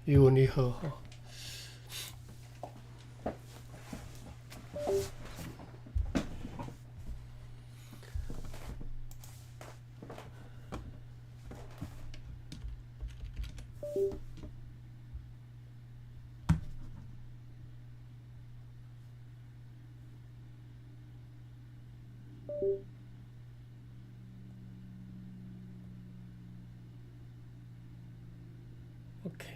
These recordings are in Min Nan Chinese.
英文你好吼。OK。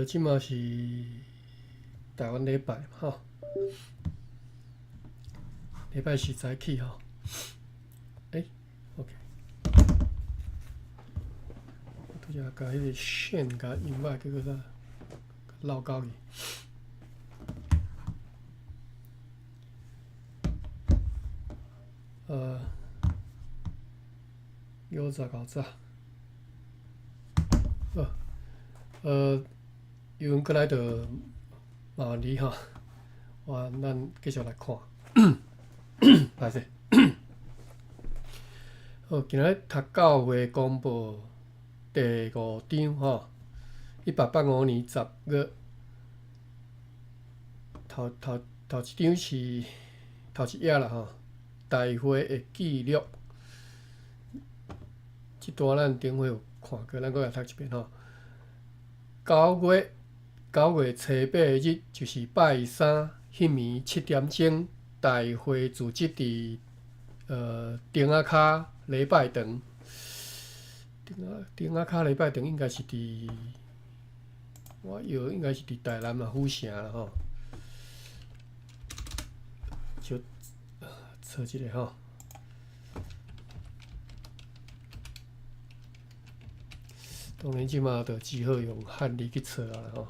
這馬是台灣禮拜吼，禮拜四早起吼。欸，OK。我拄才共彼個線共引來，結果啥漏交去。有早搞早。好，英文過來就麻煩你吼，我咱繼續來看。歹勢。好，今仔日讀教會公報第五章吼，185年10月，頭頭頭一章是頭一頁啦吼，大會的記錄。這段咱頂回有看過，咱閣來讀一遍吼。9月初8日，就是拜三，彼暝7點鐘，大會組織佇頂仔跤禮拜堂。頂仔跤禮拜堂應該是佇，我以為應該是佇台南嘛府城啦吼。就查一下吼。當然，這馬就只好用漢字去查啊吼。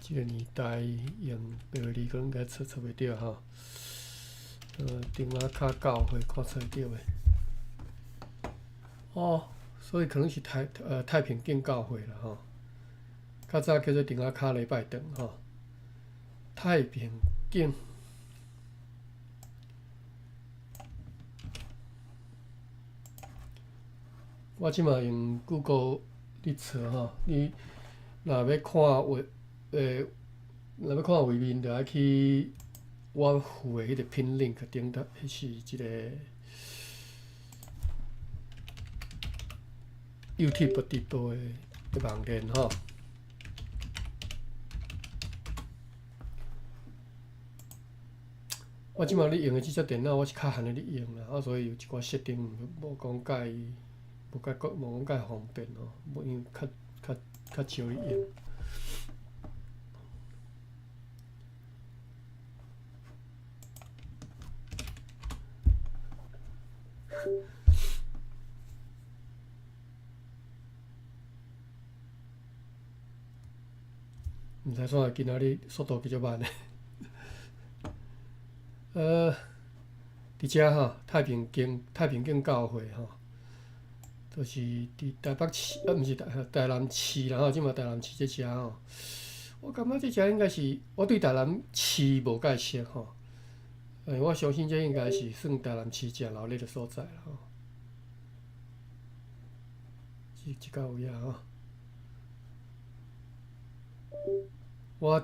這個年代用白字可能應該查查袂著吼。頂仔跤教會看查會著袂？哦，所以可能是太平間教會啦吼。較早叫做頂仔跤禮拜堂吼。太平間。我這馬用 Google 咧查吼，你若欲看畫，若欲看畫面，就愛去我附的彼個 pin link 頂頭，彼是一個 YouTube 直播的網站吼。我這馬咧用的這隻電腦，我是較罕咧用啦，啊，所以有一寡設定無講介。無介無講介方便吼，無因為較較較少咧用。毋知創啥今仔日速度比較慢咧。佇遮吼，太平間太平間教會吼，就是佇台北市，啊，毋是台南市啦吼，這馬台南市這遮吼。我感覺這遮應該是我對台南市無介熟吼，欸，我相信這應該是算台南市誠熱鬧的所在啦吼。這這個位啊吼。我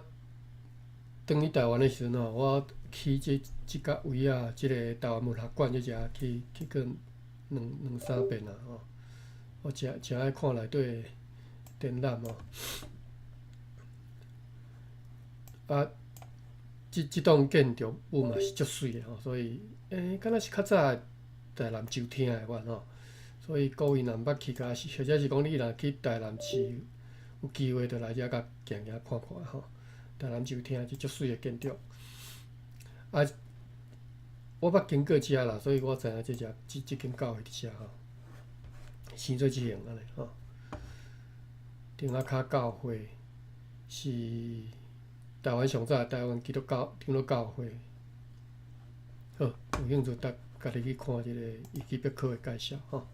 轉去台灣的時陣吼，我去這這個位啊，這個台灣文學館這遮去去過兩兩三遍啊吼。我誠誠愛看內底展覽吼。啊，這這棟建築物嘛是足媠的吼，所以，欸，敢若是較早台南酒廳的款吼。所以各位若毋捌去過，或者是講你若去台南市有機會，就來遮共行行看看吼。台南酒廳這足媠的建築。啊，我捌經過遮啦，所以我知影這遮這這間教會佇遮吼，生做這型按呢吼。頂仔跤教會是台灣上早台灣基督教長老教會。好，有興趣逐家己去看這個維基百科的介紹吼。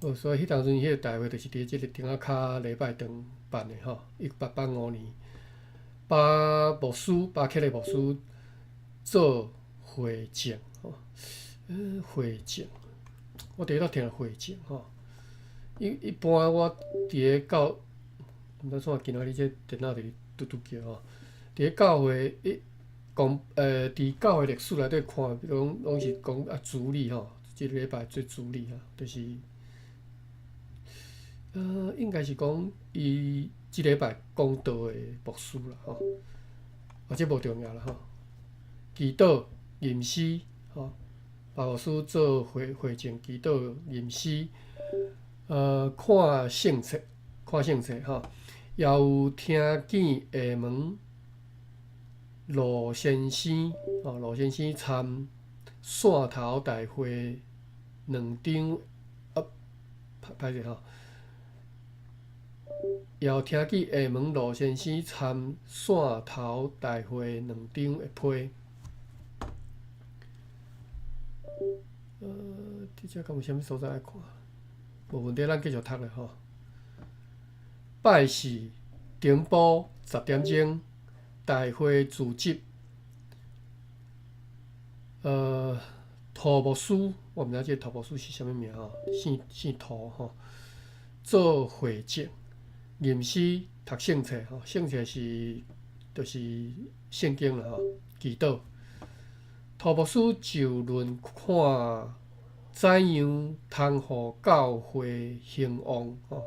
好，所以彼當陣彼個大會就是佇這個頂仔跤禮拜堂辦的吼，1885年，巴牧師巴克禮牧師做會證吼，會證，我第一擺聽會證吼。一一般我佇咧教，毋知創啥今仔日這電腦佇拄拄叫吼，佇咧教會一講，佇教會歷史內底看，攏攏是講啊主禮吼，這個禮拜做主禮啊，就是，應該是講伊這禮拜講道的牧師啦吼，啊，這無重要啦吼。祈禱、吟詩，吼，巴牧師做會會證祈禱、吟詩，看聖冊，看聖冊吼，也有聽見廈門羅先生，吼，羅先生參汕頭大會兩張，啊，歹勢吼，也有聽見廈門羅先生參汕頭大會兩張的批。這遮敢有啥物所在愛看？無問題，咱繼續讀咧吼。拜四頂晡10點鐘，大會組織。涂牧師，我毋知這個涂牧師是啥物名吼，姓姓涂吼，做會證，吟詩讀聖冊吼，聖冊是就是聖經啦吼，祈禱。涂牧師就論看怎樣通予教會興旺吼。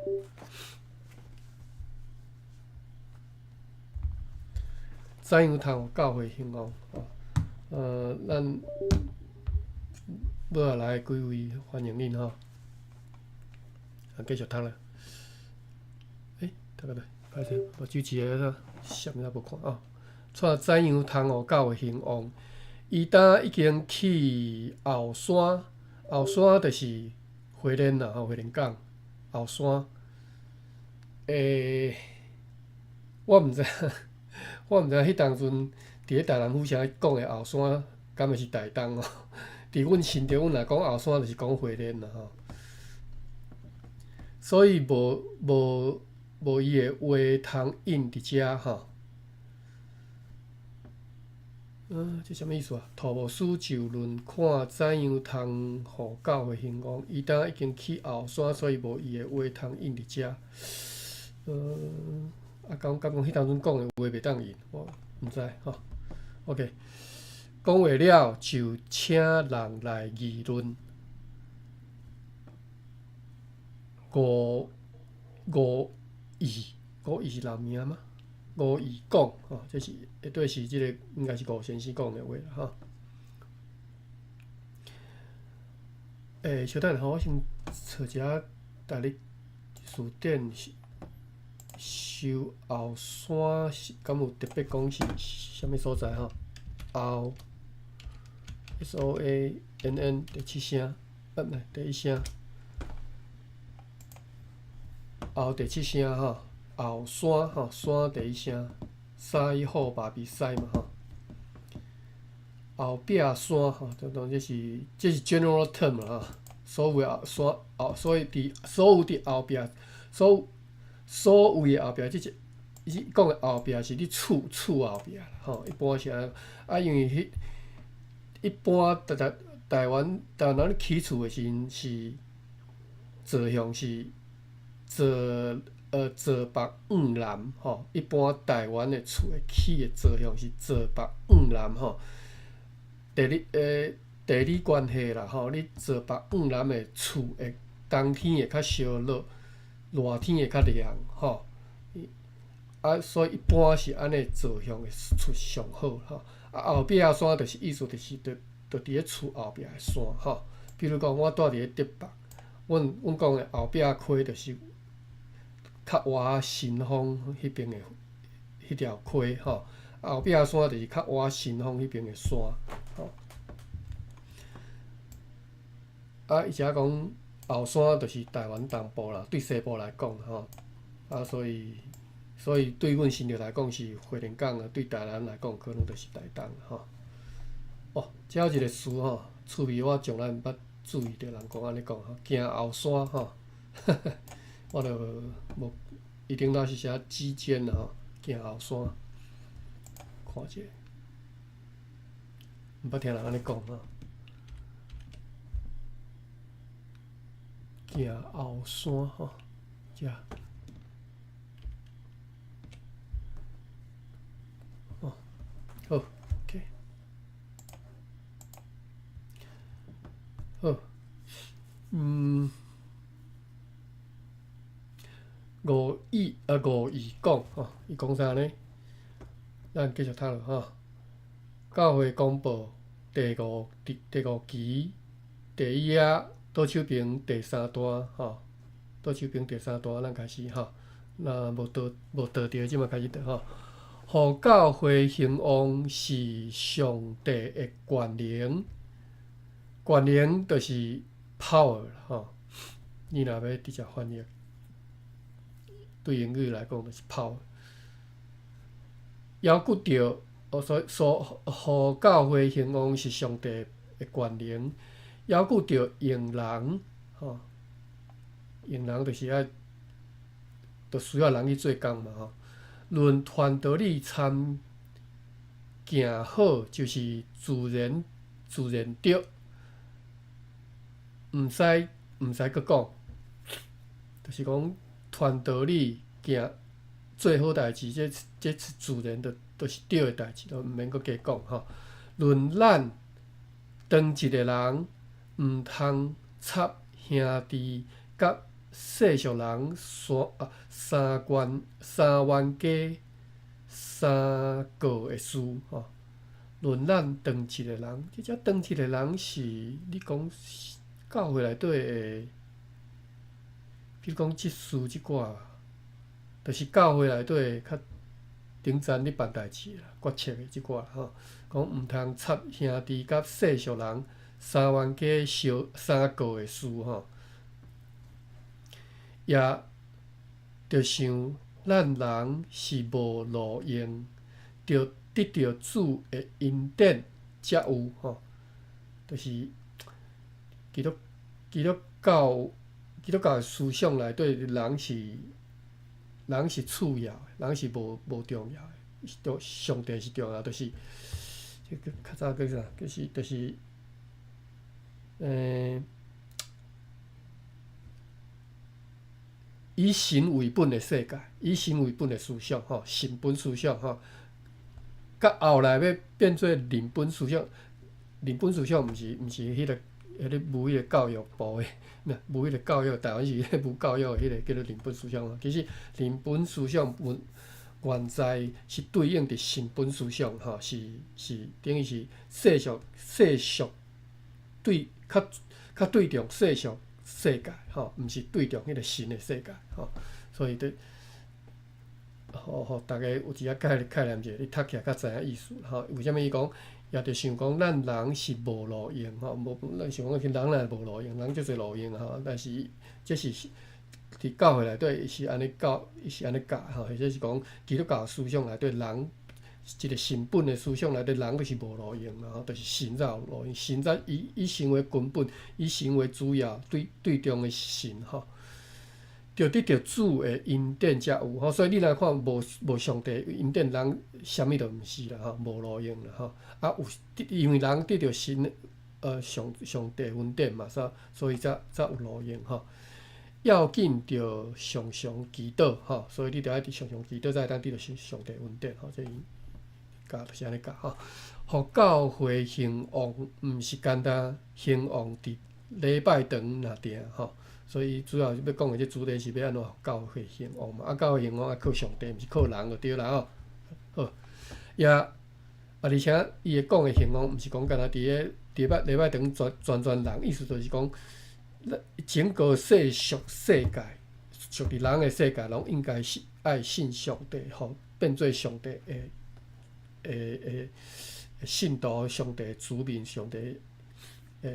怎樣通予教會興旺吼？咱尾仔來的幾位歡迎恁吼。啊，繼續讀啦。欸，讀個未？歹勢，無主持的啥物仔無看哦。帶怎樣通予教會興旺？伊今已經去後山，後山就是花蓮啦，吼，花蓮港後山。欸，我毋知，我毋知彼當陣佇咧台南府城講的後山，敢會是台東哦？佇阮心中，阮若講後山，就是講花蓮啦，吼。所以無無無伊的話通印佇遮，吼。這啥物意思啊？塗牧師就論看怎樣通予教會興旺，伊今已經去後山，所以無伊的話通印佇遮。啊，敢敢講彼當陣講的話袂當印，我毋知吼。OK，講話了就請人來議論。吳吳義，吳義是人名嗎？吳義講吼，這是絕對是這個應該是吳先生講的話啦吼。欸，稍等下吼，我先找一下台語詞典，搜後山是敢有特別講是啥物所在吼？後 S O A N N 第七聲，啊，毋對，第一聲。後第七聲吼，後山吼，山第一聲，西好爸比西嘛吼。後壁山吼，就當這是 general term 啦吼。所有的後山後，所以佇所有佇後壁，所謂的後壁，這是伊講的後壁是你厝後壁啦吼。一般是按呢，啊，因為彼一般台灣人咧起厝的時陣是坐向是坐北向南吼。一般台灣的厝的起的坐向是坐北向南吼。地理關係啦吼，你坐北向南的厝會冬天會較燒熱，熱天會較涼吼。啊，所以一般是按呢坐向的厝上好吼。啊，後壁山就是意思就是就佇咧厝後壁的山吼。比如講，我住佇咧竹北，阮講的後壁溪就是較倚新豐彼邊的彼條溪吼。後壁山就是較倚新豐彼邊的山吼。啊，伊遮講後山就是台灣東部啦，對西部來講吼。啊，所以對阮新竹來講是花蓮港啊，對台南來講可能就是台東吼。哦，遮有一個詞吼，趣味我從來毋捌注意著人講按呢講吼，行後山吼，我就無一定那是寫指尖啦吼，行後山，看者，毋捌聽人按呢講吼。行後山吼，遮。哦，好，OK，好，吳義講吼，伊講啥呢？咱繼續讀落吼。教會公報第五期第一頁倒手邊第三段吼，倒手邊第三段，咱開始吼。若無倒著，這馬開始讀吼。予教會興旺是上帝的權能，權能就是 power 吼。你若欲直接翻譯，對英語來講就是 power。猶閣著，哦，所以予教會興旺是上帝的權能，猶閣著用人吼，用人就是愛，就需要人去做工嘛吼。論傳道理參行好，就是自然對，毋使閣講，就是講傳道理行做好代誌，這是自然的，就是對的代誌，都毋免閣加講吼。論咱當一个人，毋通插兄弟佮世俗人三冤家三過的事吼。論咱當一个人，這只當一个人是你講教會內底的，比如講執事這寡，就是教會內底較頂層咧辦代誌啦、決策的這寡吼，講毋通插兄弟佮世俗人三冤家相三過的事吼。也著想咱人是無路用，著得著主的恩典才有吼，就是基督教的思想內底，人是次要的，人是無重要的，就上帝是重要，就是這個較早叫啥？就是以神為本的世界，以神為本的思想吼，神本思想吼，佮後來欲變做人本思想，人本思想毋是彼個無彼個教育部的，無彼個教育，台灣是彼個無教育的彼個叫做人本思想嘛。其實人本思想原在是對應佇神本思想吼，是等於是世俗對較對重世俗世界吼，毋是對重彼個神的世界吼，所以佇予逐家有一個概念者，你讀起來較知影意思吼。為啥物伊講，也著想講咱人是無路用吼，無咱想講人哪會無路用，人足濟路用吼，但是這是佇教會內底伊是按呢教，伊是按呢教吼，或者是講基督教思想內底人一个神本的思想內底，人就是無路用啦吼，就是神才有路用，神才以以神為根本，以神為主要，對對中的是神吼。著得著主的恩典才有吼，所以你若看無無上帝恩典，人啥物都毋是啦吼，無路用啦吼。啊有，因為人得著神上上帝恩典嘛，所所以才才有路用吼。要緊著常常祈禱吼，所以你著愛常常祈禱，才會當得著上帝恩典吼。這伊教就是按呢教吼。予教會興旺，毋是干焦興旺佇禮拜堂爾定吼。所以主要欲講的這主題是欲按怎教會興旺嘛？啊，教會興旺愛靠上帝，毋是靠人就對啦吼。好，也啊，而且伊會講的興旺，毋是講干焦佇咧禮拜禮拜堂全全全人，意思就是講，整個世俗世界，屬佇人的世界，攏應該是愛信上帝，予變做上帝的的的信徒，上帝子民，上帝的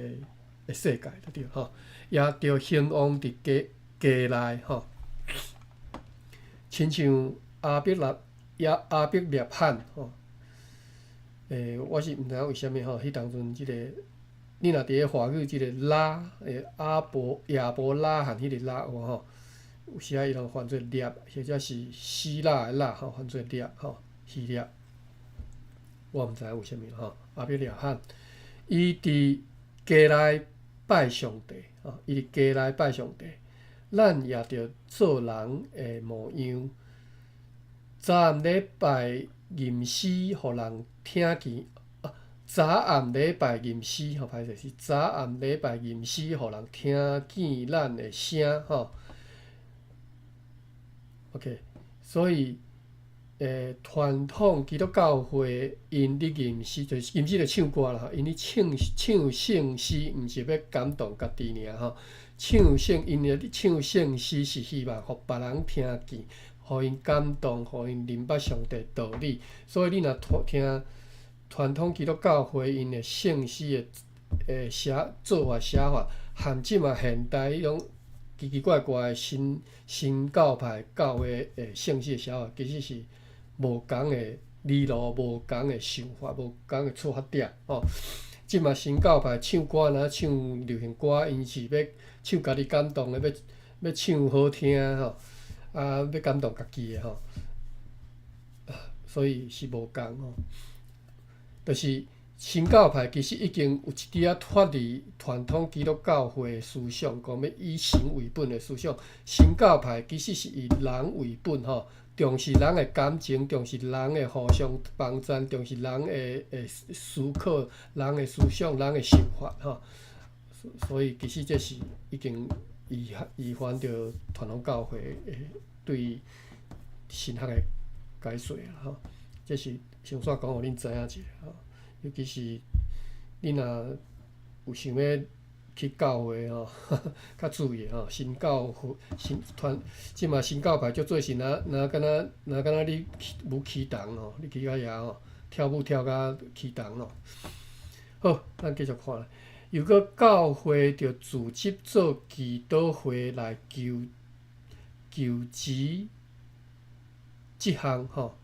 的世界，就對吼。也著興旺佇家家內吼，親像亞伯拉亞亞伯臘罕吼。我是毋知影為啥物吼，彼當陣這個，你若佇咧華語這個拉阿伯亞伯拉罕彼個拉有無吼？有時仔伊攏翻做臘，或者是希臘的臘吼，翻做臘吼，希臘。我毋知影為啥物吼，亞伯拉罕，伊佇家內拜上帝，吼，伊佇家內拜上帝，咱也著做人的模樣。昨暗禮拜吟詩，予人聽見。啊，昨暗禮拜吟詩，吼，歹勢是昨暗禮拜吟詩，予人聽見咱的聲，吼。OK，所以，傳統基督教會𪜶咧吟詩，就是吟詩就唱歌啦，𪜶咧唱唱聖詩，毋是欲感動家己爾吼。唱聖𪜶咧唱聖詩是希望予別人聽見，予𪜶感動，予𪜶明白上帝道理。所以你若聽傳統基督教會𪜶的聖詩的寫做法寫法，和這馬現代彼種奇奇怪怪的新新教派教會的聖詩的寫法，其實是無仝的理路，無仝的想法，無仝的出發點吼。這馬新教派唱歌，若唱流行歌，𪜶是欲唱家己感動的，欲欲唱好聽吼，啊，欲感動家己的吼，所以是無仝吼。就是新教派其實已經有一點仔脫離傳統基督教會的思想，講欲以神為本的思想。新教派其實是以人為本吼，重視人的感情，重視人的互相幫贊，重視人的的思考、人的思想、人的想法吼。所以其實這是已經違違反著傳統教會的對神學的解說啦吼。這是先煞講予恁知影一下吼。尤其是恁若有想欲去教會吼，較注意吼。新教會、新團，這馬新教派足濟是若若敢若若敢若你舞起動吼，你去到遐吼，跳舞跳甲起動吼。好，咱繼續看啦。又閣教會著組織做祈禱會來求求職這項吼。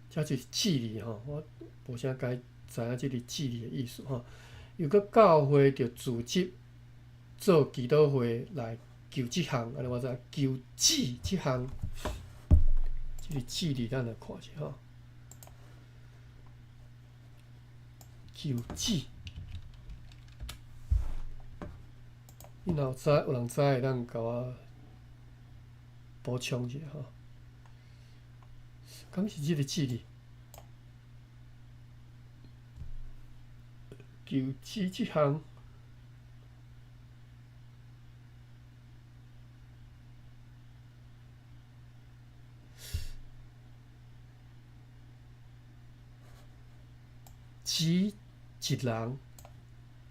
這就是智利吼，我無啥解知影這个智利的意思吼。又閣教會著組織做祈禱會來求這項，按呢我知求治這項，這个智利咱來看一下吼。求治，你若有知有人知，會當共我補充一下吼。敢是這个智利？求治這項，指一人，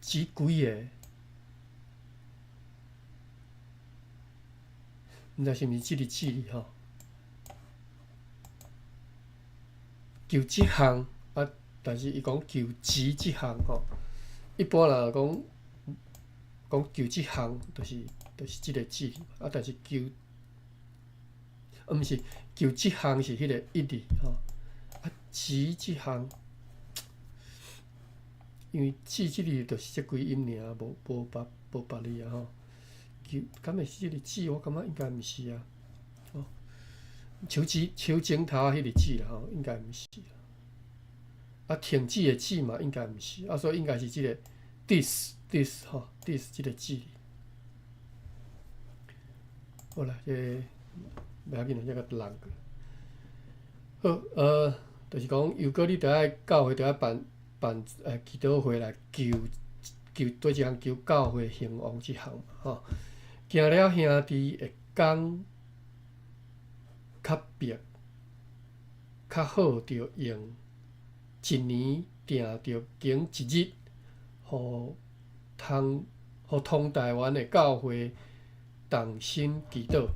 指幾个？毋知是毋是這个智利吼？求這項啊，但是伊講求治這項吼，一般人講講求這項，就是就是這个字啊，但是求毋是求這項是彼個一字吼，啊，吉這項，因為志這字就是這幾音爾，無無別無別字啊吼。求敢會是這個志？我感覺應該毋是啊。吼，手指手指頭彼個指啦吼，應該毋是。啊，停止的止嘛，應該毋是，啊，所以應該是這個 this this 吼，this 這個止。好啦，這個袂要緊啦，這個弄過。好，就是講，如果你著愛教會著愛辦辦祈禱會來求求對這項求教會興旺這項吼。驚了兄弟會講較白，較好著用一年定著揀一日，予通予通台灣的教會同心祈禱。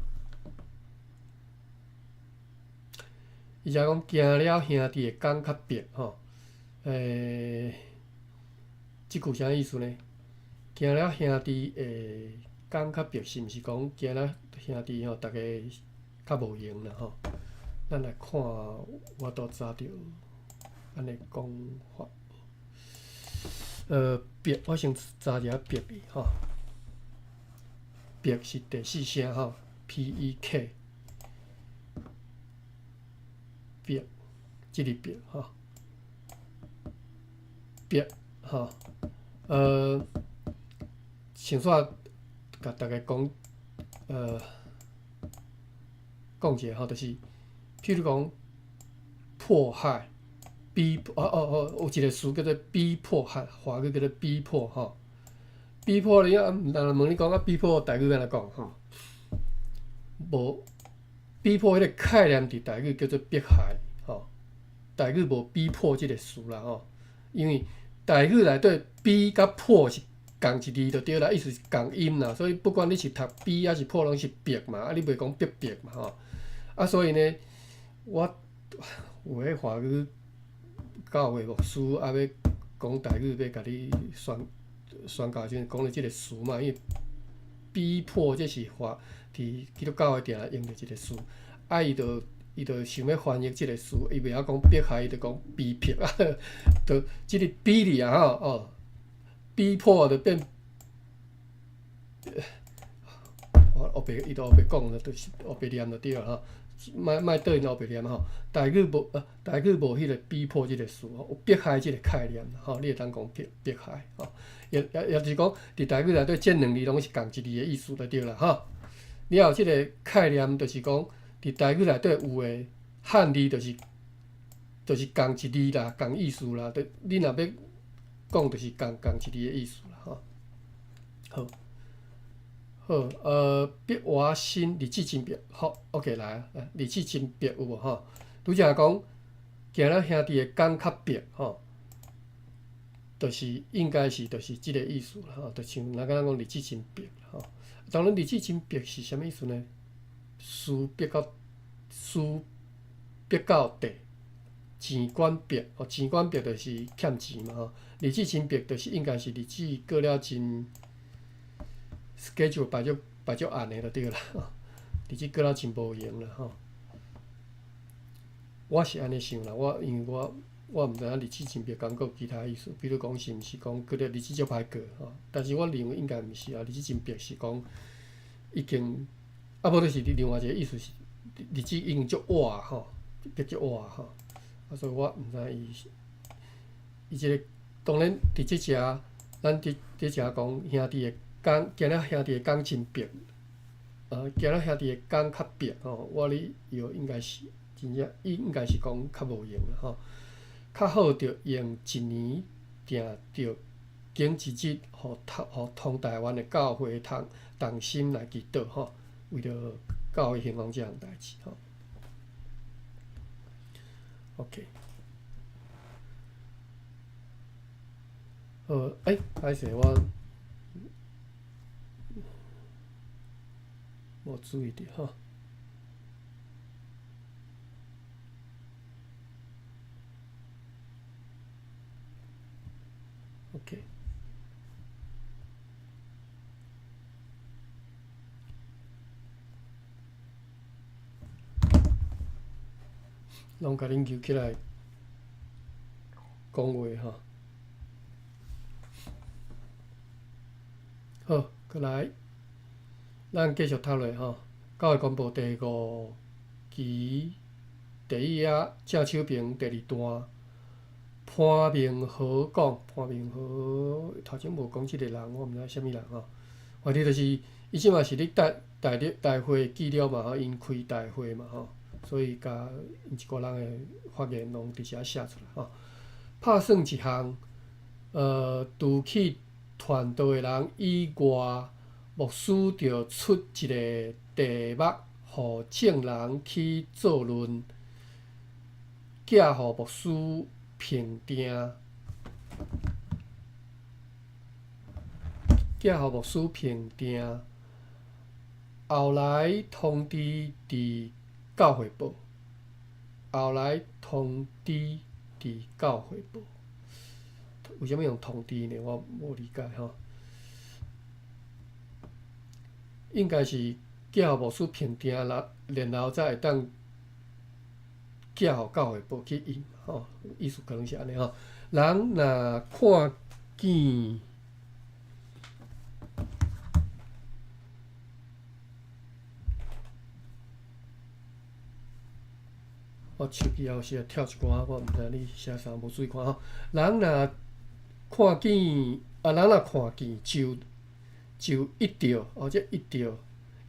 伊遮講驚了兄弟會講較白吼，這句啥意思呢？驚了兄弟會講較白，是毋是講驚了兄弟吼，逐家較無閒啦吼？咱來看，我都查著按呢講法。白，我先查一下白字吼。白是第四聲吼，P E K。白，這個白吼，白吼，先煞共大家講，講一下吼，就是，譬如講迫害、逼，哦哦哦，有一個詞叫做逼迫，華語叫做逼迫吼。逼迫你啊，人問你講啊，逼迫台語欲按怎講吼？無逼迫彼個概念佇台語叫做迫害吼，台語無逼迫這個詞啦吼，因為台語內底逼佮迫是仝一字就對啦，意思是仝音啦，所以不管你是讀逼抑是迫，攏是迫嘛，啊你袂講逼迫嘛吼，啊所以呢，我有彼華語教會牧師啊欲講台語，欲共你宣宣教時陣講著這個詞嘛，因為逼迫這是華佇基督教會定定用著一個詞，啊伊就伊就想欲翻譯這個詞，伊袂曉講迫害，伊就講逼迫啊，就這個比例啊吼哦，逼迫就變，我烏白伊都烏白講了，就是烏白念就對了吼，莫莫對𪜶烏白念吼。台語無台語無彼個逼迫這個詞吼，有迫害這個概念吼，你會當講迫迫害吼，也也也就是講，佇台語內底，這兩字攏是仝一字的意思就對啦吼。了後，這個概念就是講，佇台語內底有的漢字就是就是仝一字啦，仝意思啦。就你若欲講，就是仝仝一字的意思啦吼。好，好，碧華新日子真白，好，OK 來啊，日子真白有無吼？拄才講，驚咱兄弟會講較白吼，就是應該是就是這個意思啦吼，就像人敢若講日子真白吼。當然，日子真白是啥物意思呢？事逼到事逼到底，錢管逼哦，錢管逼就是欠錢嘛吼。日子真逼就是應該是日子過了真 schedule 排足排足暗的就對啦，日子過了真無閒啦吼。我是按呢想啦，我因為我我毋知影日子真白敢閣有其他意思，比如講是毋是講過了日子足歹過吼？但是我認為應該毋是啊，日子真白是講已經啊，無就是另外一個意思是日子已經足倚吼，逼足倚吼。啊，所以我毋知伊伊這個當然佇這遮，咱佇佇遮講兄弟會講，驚了兄弟會講真白，驚了兄弟會講較白吼。我咧以為應該是真正伊應該是講較無閒啦吼。較好著用一年定著揀一日，予通予通台灣的教會通同心來祈禱吼，為著教會興旺這項代誌吼。OK，好，欸，歹勢我無注意著吼。OK。攏共恁揪起來講話吼。好，閣來，咱繼續讀落吼。教會公報第五期第一頁正手邊第二段，潘明和講，潘明和頭前無講這个人，我毋知啥物人吼。反正就是伊這馬是咧大大大會記錄嘛吼，𪜶開大會嘛吼，所以共𪜶一寡人的發言攏佇遮寫出來吼。拍算一項，除去傳道的人以外，牧師著出一个題目，予眾人去做論，寄予牧師評定，寄予牧師評定。後來通知佇教會報，後來通知佇教會報。為啥物用通知呢？我無理解吼。應該是寄予牧師評定，然後才會當寄予教會報去印吼。意思可能是按呢吼。人若看見，我手機有時會跳一寡，我毋知你寫啥，無注意看吼。人若看見，啊，人若看見就一著，哦，這一著，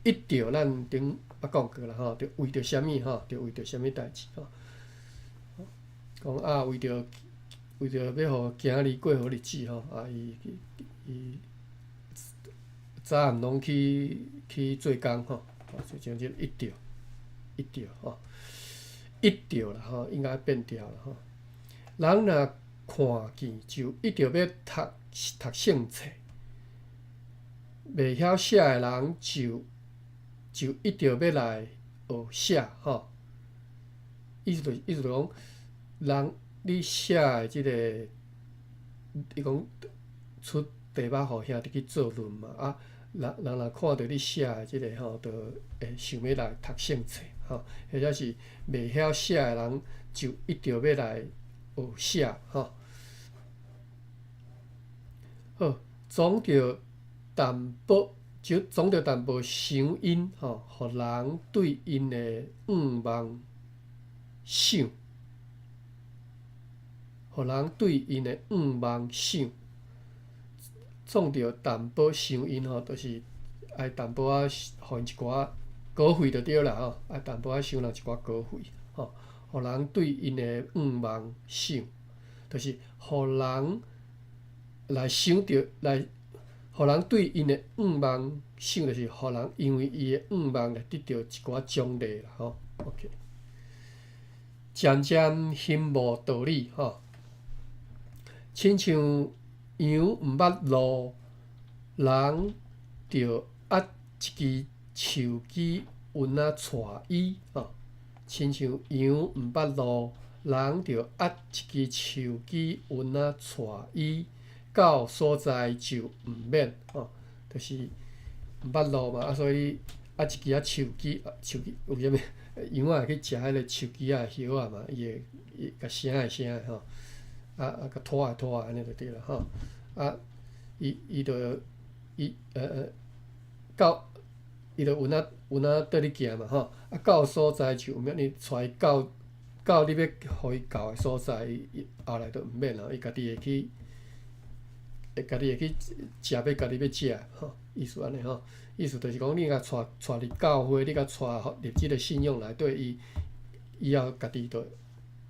一著，咱頂捌講過啦吼，就為著啥物吼，就為著啥物代誌吼。講啊，為著欲予囝兒過好日子吼，啊，伊伊早暗攏去做工吼，就像這一著，一著吼。一著啦吼，應該變調啦吼。人若看見就一著欲讀讀聖冊，袂曉寫的人就一著欲來學寫吼。意思就講，人你寫的這個，伊講出題目予兄弟去做論嘛啊，人人若看著你寫的這個吼，就會想欲來讀聖冊。吼，或者是袂曉寫的人，就一定欲來學寫吼。好，總著淡薄，就總著淡薄傷𪜶吼，予人對𪜶的願望想，予人對𪜶的願望想，總著淡薄傷𪜶吼，就是愛淡薄仔，予𪜶一寡稿費就對啦吼，愛淡薄仔收人一寡稿費吼，予人對𪜶的願望想，就是予人來想著來，予人對𪜶的願望想，就是予人因為伊的願望來得著一寡獎勵啦吼。OK，漸漸興無道理吼，親像羊毋捌路，人著壓一支樹枝勻仔帶伊吼，親像羊毋捌路，人著壓一支樹枝勻仔帶伊到所在就毋免吼，就是毋捌路嘛，啊，所以壓一支仔樹枝，樹枝為啥物？羊仔會去食彼個樹枝仔的葉仔嘛，伊會伊共聲會聲的吼，啊啊，共拖會拖按呢就對啦吼，啊，伊伊就伊呃呃到。伊就有影有影綴咧行嘛吼，啊到所在就毋免你帶伊到到你欲予伊到的所在，伊後來就毋免啦，伊家己會去，會家己會去食欲家己欲食吼，意思按呢吼，意思就是講你共帶帶入教會，你共帶入這个信仰內底，伊以後家己就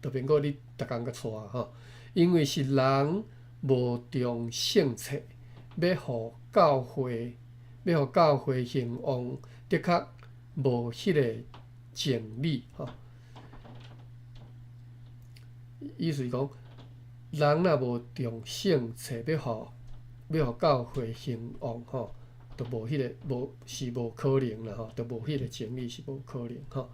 就免閣你逐工共帶吼，因為是人無重聖冊，欲予教會。欲予教會興旺，的確無彼个情理吼。意思是講，人若無重聖冊，欲予教會興旺吼，就無彼个無是無可能啦吼，就無彼个情理是無可能吼。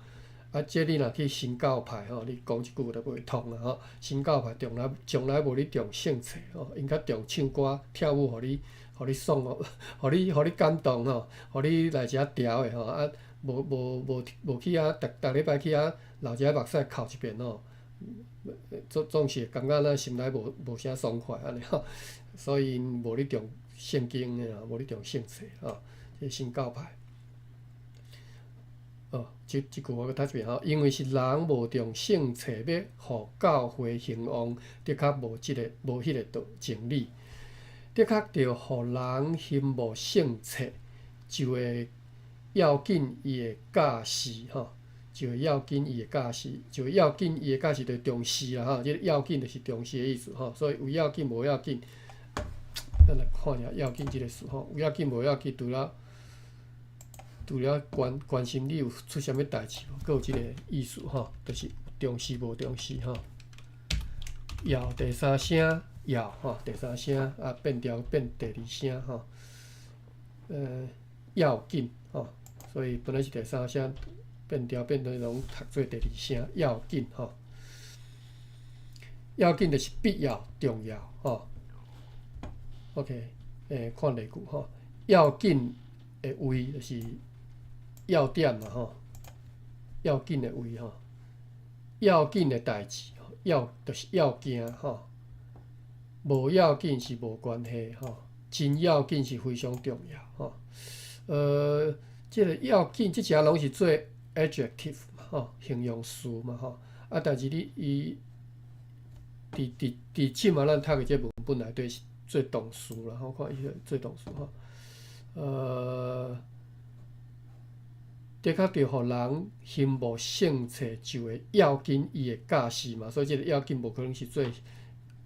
啊，這你若去新教派吼，你講一句就袂通啦吼。新教派從來從來無咧重聖冊吼，𪜶較重唱歌跳舞，予你。予你爽哦，予你感動吼，予你來遮調的吼，啊，無無無無去遐，逐逐禮拜去遐流一下目屎哭一遍吼，總是會感覺咱心內無啥爽快按呢吼，所以𪜶無咧重聖經的啦，無咧重聖冊吼，這新教派。哦，這句我閣讀一遍吼，因為是人無重聖冊欲予教會興旺，的確無這个無彼个道真理，的確著予人羨慕聖冊，就會要緊伊的教示吼，就會要緊伊的教示，就會要緊伊的教示，就重視啦吼，這个要緊就是重視的意思吼，所以有要緊無要緊，咱來看一下要緊這个詞吼，有要緊無要緊，除了關心你有出啥物代誌無，閣有這个意思吼，就是重視無重視吼。要第三聲要吼，第三聲啊變調變第二聲吼。要緊吼，所以本來是第三聲變調變做攏讀做第二聲要緊吼。要緊就是必要、重要吼。OK，看例句吼，要緊的位就是要點嘛吼，要緊的位吼，要緊的代誌，要就是要件吼，無要緊是無關係吼，真要緊是非常重要吼。這个要緊，這遮攏是做 adjective 嘛吼，形容詞嘛吼。啊，但是你伊佇這馬咱讀的這文本內底是做動詞啦，我看伊個做動詞吼。的確著予人羨慕聖冊，就會要緊伊的教示嘛，所以這个要緊無可能是做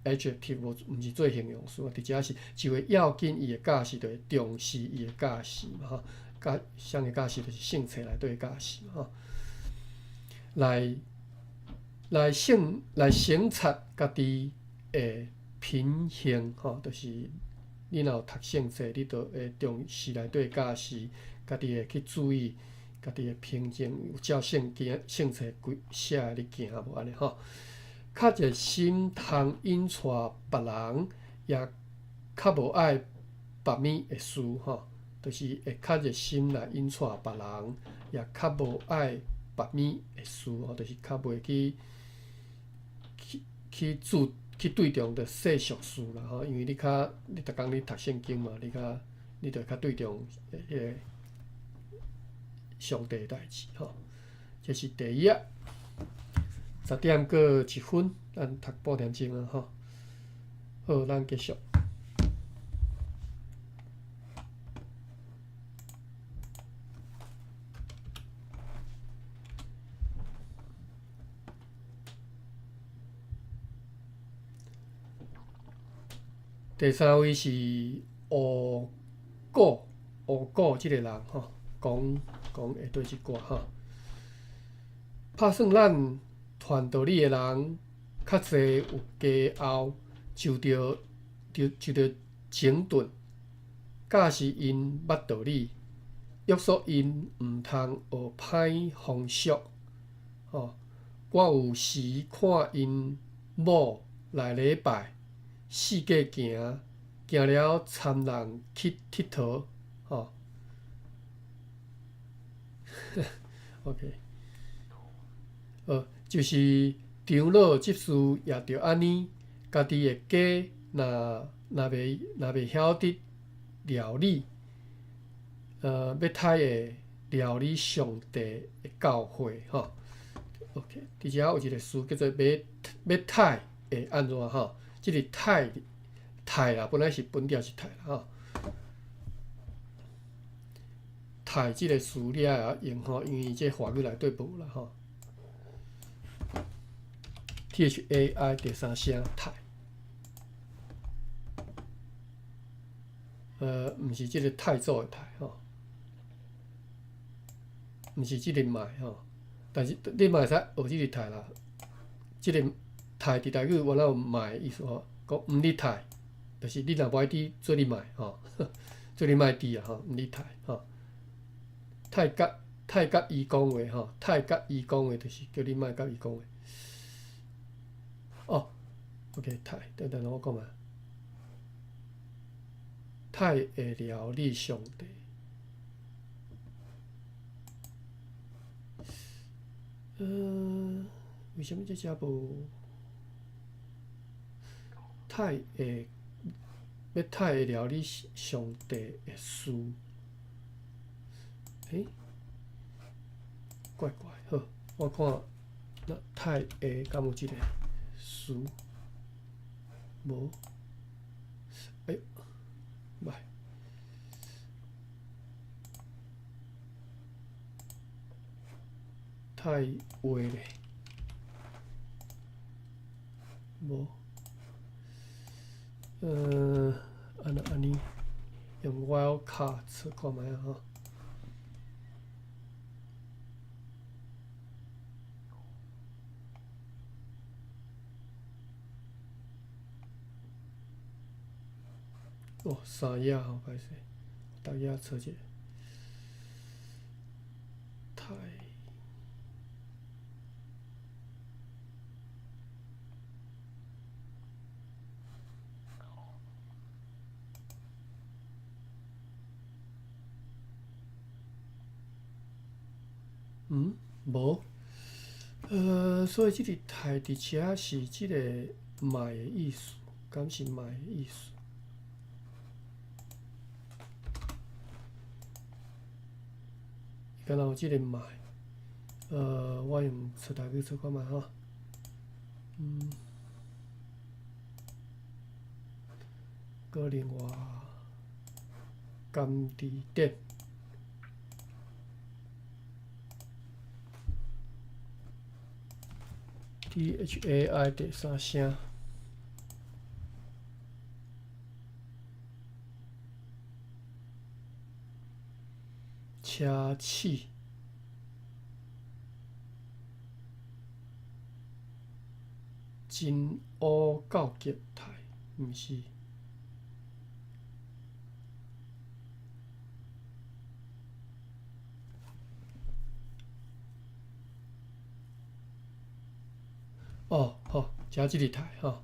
adjective，無毋是做形容詞，佇遮是就會要緊伊的教示，就會重視伊的教示嘛吼。教啥个教示，就是聖冊內底的教示嘛吼。來省察家己的品行吼，就是你若有讀聖冊，你就會重視內底的教示，家己會去注意。家己的平靜，有照聖經聖冊規寫的咧行無按呢吼？較熱心通引帶別人，也較無愛別物的事吼，就是會較熱心來引帶別人，也較無愛別物的事吼，就是較袂去對重著世俗事啦吼，因為你較你逐工咧讀聖經嘛，你就較對重彼个上帝的代誌吼，這是第一頁，10點過1分，咱讀半點鐘啊吼。好，咱繼續。第三位是吳古這个人吼，講。講下底這寡吼，拍算咱傳道理的人較濟有家後，就著整頓，教示𪜶捌道理，約束𪜶毋通學歹風俗。吼，我有時看𪜶某內禮拜四界行，行了摻人去𨑨迌，吼。OK，就是長老執事也著按呢，家己的家若袂曉得料理，欲太會料理上帝的教會吼。OK，佇遮有一个詞叫做欲太會按怎吼？這个太太啦，本來是本調是太啦吼。太這个詞你也會曉用吼，因為這華語內底無啦吼。THAI 第三聲太，毋是這个太祖的太吼，毋是這个賣吼，但是你嘛會使學這個太啦。這个太佇台語原來有賣的意思吼，講毋哩太，就是你若無愛佇做你賣吼，做你莫佇啊吼，毋哩太吼。太佮伊講話吼，太佮伊講話就是叫你莫佮伊講話。哦，OK，太，等等我講嘛，太會料理上帝。為啥物這遮無？太會欲太會料理上帝的事？欸？怪怪，好，我看那太會敢有這个事？無？哎，歹。太話咧，無。按呢按呢，用 wildcard 試看覓仔吼。哦，三頁吼，歹勢，逐頁找一下。太。嗯，無。所以這个太佇遮是這个賣的意思，敢是賣的意思？敢若有這个賣？我用找台語找看覓吼。閣另外，甘字典。THAI 第三聲，奢侈，真烏到極太，毋是。哦，好，遮這个太吼。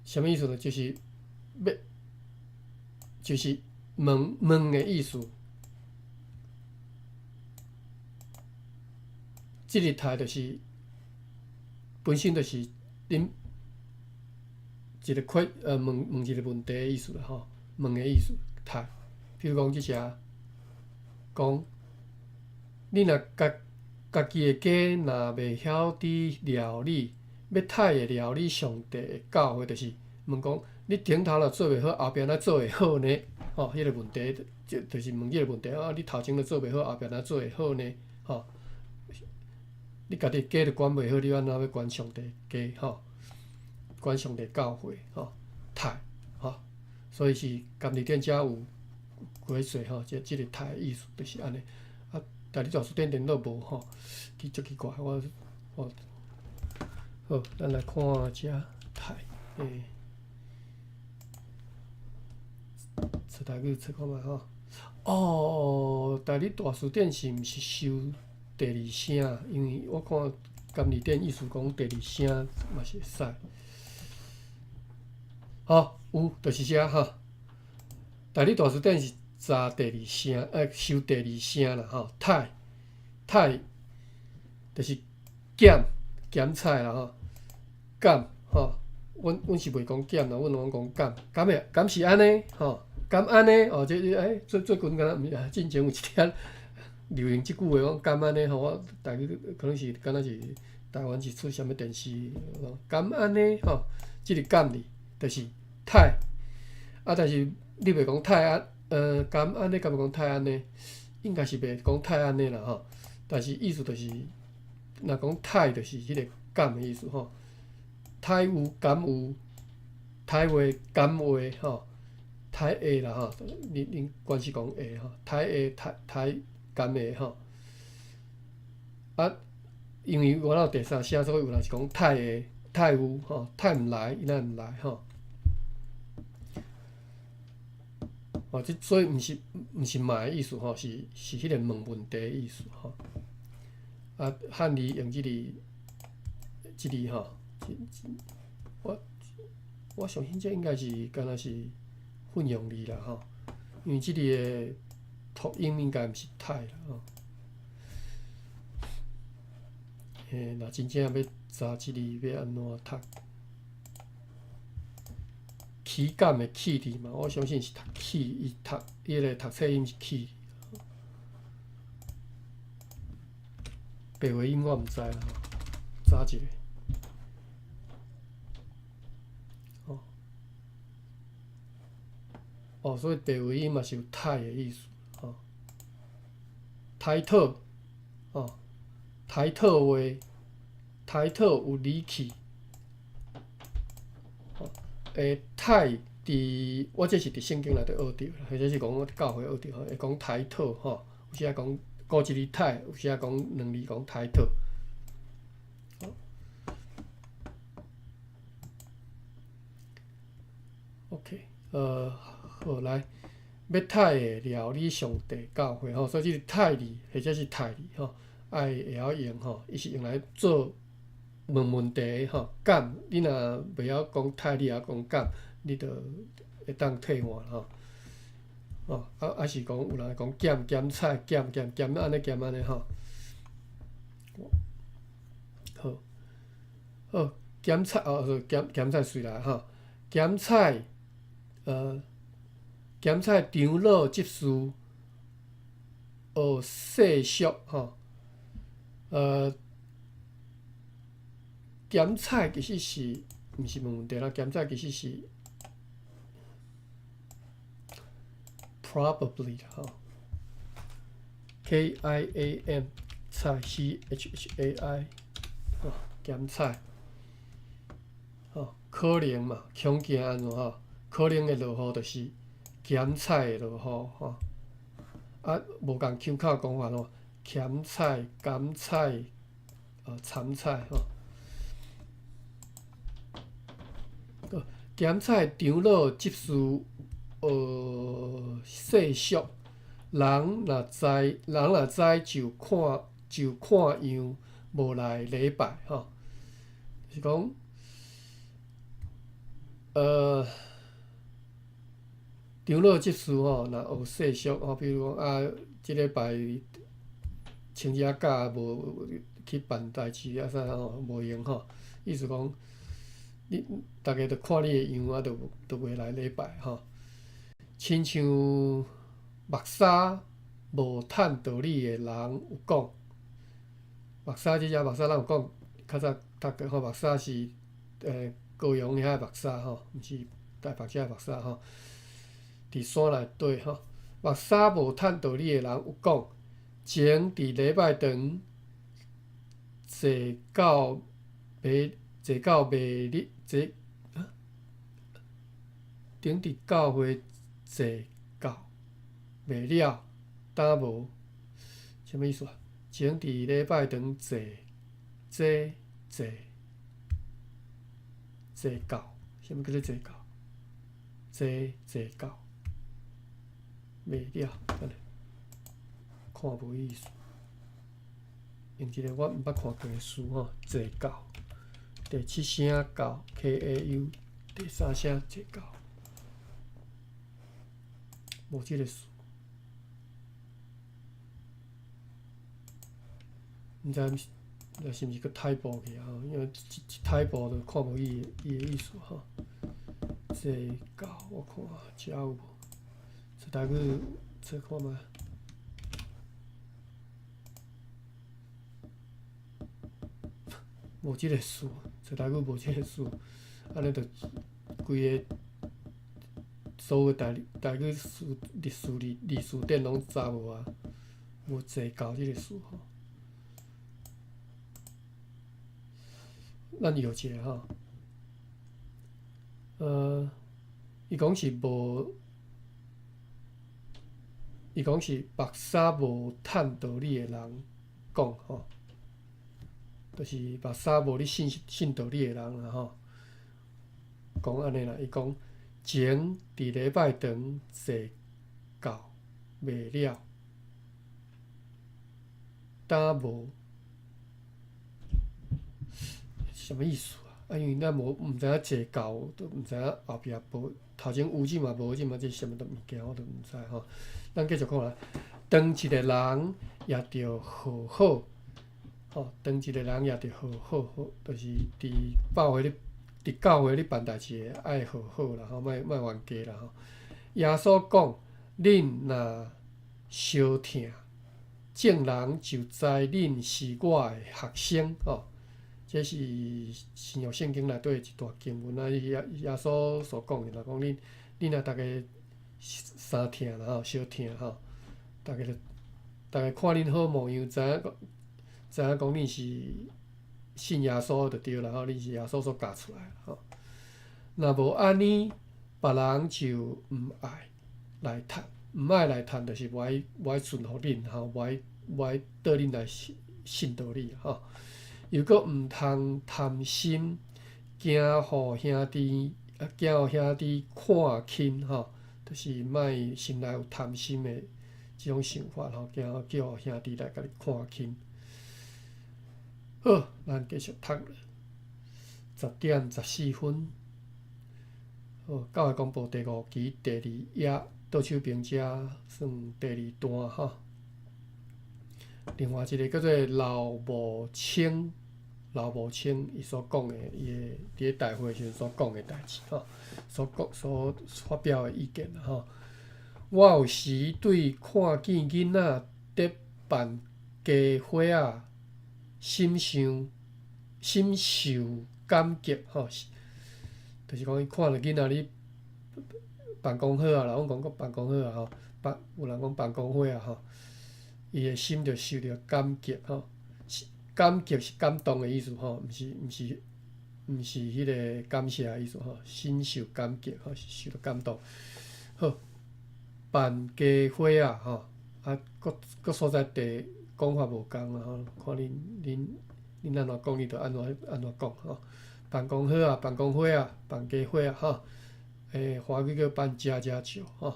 啥物意思呢？就是欲，就是問問的意思。這个太就是本身就是恁一个缺問問一个問題的意思啦吼，問的意思太。比如講這只講，你若家家己的家若袂曉得料理，欲太會料理上帝的教誨，就是問講，你頂頭若做袂好，後壁哪做會好呢？吼，彼个問題就是問這個問題啊！你頭前都做袂好，後壁哪做會好呢？吼，你家己家都管袂好，你按怎欲管上帝家？吼，管上帝教會？吼，太吼，所以是甘字典遮有幾濟吼，這個太的意思就是按呢。啊，台語大辭典電腦無吼，其足奇怪，我我好，咱來看遮太，欸，找台語找看覓吼。哦，台語大辭典是毋是收第二聲？因為我看甘字典意思講第二聲嘛是會使。吼，有，就是遮吼。台語大辭典是查第二聲，收第二聲啦吼。太，太，就是減減菜啦吼。減吼，阮阮是袂講減啦，阮攏講減。敢會敢是按呢吼？敢按呢？哦，這這欸，最最近敢若毋是進前有一點流行這句話講敢按呢吼，我台語可能是敢若是台灣是出啥物電視，敢按呢吼？這個敢字就是太，啊，但是你袂講太按，敢按呢？敢袂講太按呢？應該是袂講太按呢啦吼。但是意思就是，若講太就是彼個敢的意思吼。太有敢有，太話敢話吼，太會啦吼，恁恁關係講會吼，太會太太敢會吼。啊，因為我有第三聲，所以有人是講太會太有吼，太毋來，伊若毋來吼。哦，這所以毋是罵的意思吼，是是彼個問問題的意思吼。啊，漢字用這個這個吼，我我相信這應該是敢若是混用字啦吼，因為這裡的讀音應該毋是泰啦吼。嘿，若真正欲查這裡欲按怎讀？起感的起字嘛，我相信是讀起，伊讀伊个讀冊音是起。白話音我毋知啦，查一下。哦，哦，所以白話音嘛是有刣的意思，吼。刣討，哦，刣討話，刣討有理氣。欸，刣佇我這是佇聖經內底學著，或者是講我教會學著吼，會講刣討吼，有時仔講孤一字刣，有時仔講兩字講刣討。OK，好來，欲刣的料理上帝教會吼，所以這個刣字或者是刣字吼，愛會曉用吼，伊是用來做問問題吼，敢你若袂曉講刣，你會曉講敢，你就會當替換吼。哦，啊啊是講有人講減減菜減減減按呢減按呢吼。好，好減菜哦，減減菜隨來吼，減菜減菜長老執事學世俗吼，檢菜其實是毋是問問題啦？檢菜其實是 probably 吼，K I A M 菜 C H H A I 吼，檢菜吼，可能嘛，恐驚按怎吼？可能會落雨就是鹹菜會落雨吼，啊，無仝腔口講法咯，鹹菜、甘菜、杉菜吼。鹹菜長老執事學世俗，人若知，人若知就看就看樣，無來禮拜吼，是講，長老執事吼，若學世俗吼，比如講啊，這禮拜請一下假無去辦代誌啊啥吼，無閒吼，意思講。你逐家著看你的樣啊，就就袂來禮拜吼。親像目屎無趁道理的人有講，目屎這只目屎咱有講，較早讀過吼，目屎是高雄遐的目屎吼，毋是台北這的目屎吼。佇山內底吼，目屎無趁道理的人有講，前佇禮拜堂坐到袂。坐到袂日，坐啊，頂佇教會坐到袂了，擔無，啥物意思啊？前佇禮拜堂坐坐坐坐到，啥物叫做坐到？坐坐到袂了，按呢，看無意思。用一个我毋捌看過的詞吼，坐到。第七聲到 K A U，第三聲坐到，無這個詞，毋知是是毋是閣 typo 去啊？因為一一 typo 就看無伊伊的意思吼。坐到我看遮有無？這台語找看覓。無這個詞，找台語無這個詞，按呢就規个所有台台語詞歷史字字詞典攏查無啊，無坐到這個詞吼。咱搖一下吼，伊講是無，伊講是目屎無趁道理的人講吼。就是目屎無咧信信道理的人啦吼，講按呢啦，伊講前佇禮拜堂坐到袂了，擔無，啥物意思啊？啊，因為咱無毋知影坐到，都毋知影後壁無頭前有這嘛無這嘛，這啥物都物件我都毋知吼。咱繼續看啦，當一個人也著和好，吼，當一個人也著和好，好，就是佇教會咧，佇教會咧辦代誌的愛和好啦，吼，莫莫冤家啦吼。耶穌講：恁若相疼，眾人就知恁是我的學生，吼。這是新約聖經內底一段經文啊，耶耶穌所講的，若講恁恁若逐家相疼啦吼，相疼吼，逐家就逐家看恁好模樣，知影講知影講恁是信耶穌就對啦吼，恁是耶穌所教出來吼。若無按呢，別人就毋愛來趁，毋愛來趁，就是無愛無愛順服恁吼，無愛無愛綴恁來信信道理吼。又閣毋通貪心，驚予兄弟，驚予兄弟看輕吼，就是莫心內有貪心的這種想法吼，驚叫兄弟來共你看輕。好，咱繼續讀。10點14分。好，教會公報第五期第二頁倒手邊遮算第二段吼。另外一個叫做劉無清，劉無清伊所講的，伊的佇咧大會時陣所講的代誌吼，所講所發表的意見吼。我有時對看見囡仔佇扮家伙仔，心想心受感激吼，就是講伊看著囡仔咧辦公好啊啦，阮講講辦公好啊吼，辦有人講辦公會啊吼。伊的心就受著感激吼，感激是感動的意思吼，毋是毋是毋是彼個感謝的意思吼，心受感激吼，是受著感動。好，辦家伙仔吼，啊，各各所在地講法無仝啦吼，看恁恁恁按怎講，你就按怎按怎講吼。辦公好啊，辦公會啊，辦家伙仔吼，華語叫辦家家酒吼。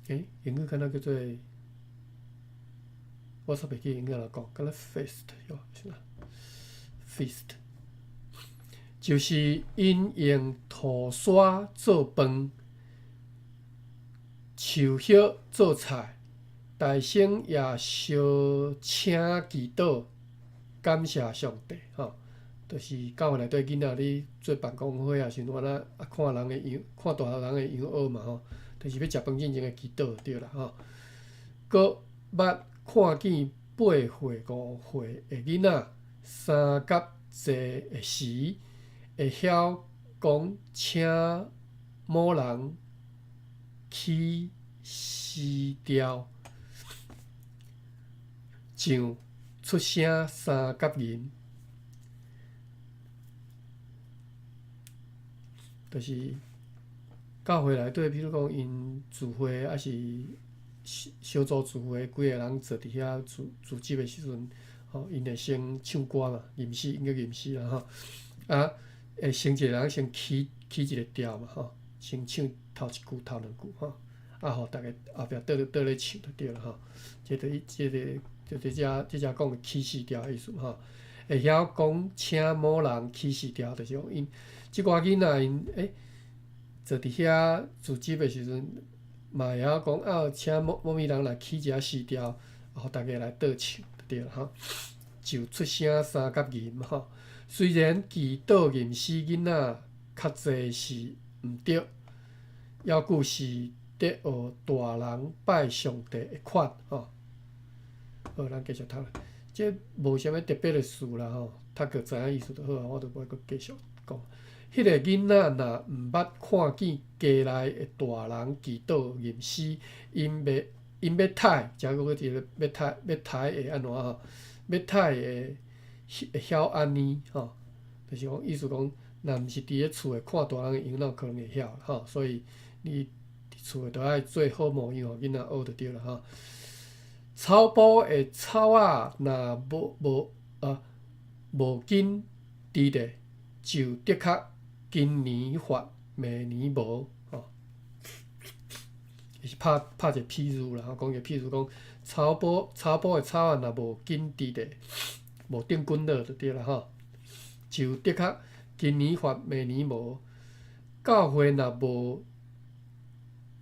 欸，英語敢若叫做，我煞袂記英語按怎講，敢若 feast 喲，是啦，feast，就是𪜶用土沙做飯，樹葉做菜，大聲也相請祈禱，感謝上帝，吼，就是教會內底囡仔咧做辦公會仔時陣，敢若啊看人的樣，看大人的樣學嘛，吼。就是欲食飯進前的祈禱就對啦吼。閣捌看見8歲5歲的囡仔三甲坐的時，會曉講請某人起詩調，上出聲三甲吟，就是。教會內底，比如講𪜶聚會，抑是小小組聚會，幾个人坐佇遐聚聚集的時陣，吼，𪜶會先唱歌嘛，吟詩，𪜶叫吟詩啦吼。啊，會先一個人先起起一個調嘛吼，先唱頭一句、頭兩句吼，啊，予逐家後壁綴綴咧唱就對啦吼。這就這个就佇遮這遮講的起四調的意思吼。會曉講請某人起四調，就是講𪜶這寡囡仔𪜶欸。坐佇遐組織的時陣，嘛會曉講啊，請某某物人來起一下詩調，予大家來倒唱就對啦吼。就出聲三甲吟吼。雖然祈禱吟詩囡仔較濟是毋對，猶閣是咧學大人拜上帝的款吼。好，咱繼續讀。這無啥物特別的事啦吼，讀過知影意思就好啊，我就無愛閣繼續講。彼个囡仔若毋捌看見家內的大人祈禱吟詩，𪜶欲𪜶欲刣，遮閣一个欲刣欲刣會按怎吼？欲刣會會曉按呢吼？就是講意思講，若毋是佇咧厝內看大人的樣，哪有可能會曉吼？所以你佇厝內著愛做好模樣，予囡仔學就對啦吼。草埔的草仔若無無啊無緊治咧，就的確今年發，明年無吼。伊是拍拍一个譬喻啦，吼，講一個譬喻講，草埔草埔的草仔若無緊治咧，無頂滾落就對啦吼，就的確今年發，明年無。教會若無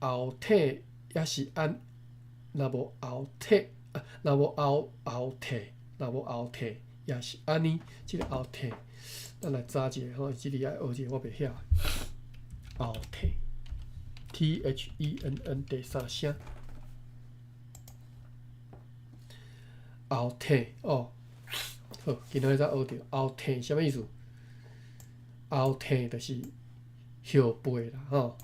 後退，也是按若無後退，若無後後退，若無後退，也是按呢。這個後退，咱來查一下吼，這裡愛學一個我袂曉。後退，THENN 第三聲。後退哦，好，今仔日才學著後退啥物意思？後退就是後背啦，吼，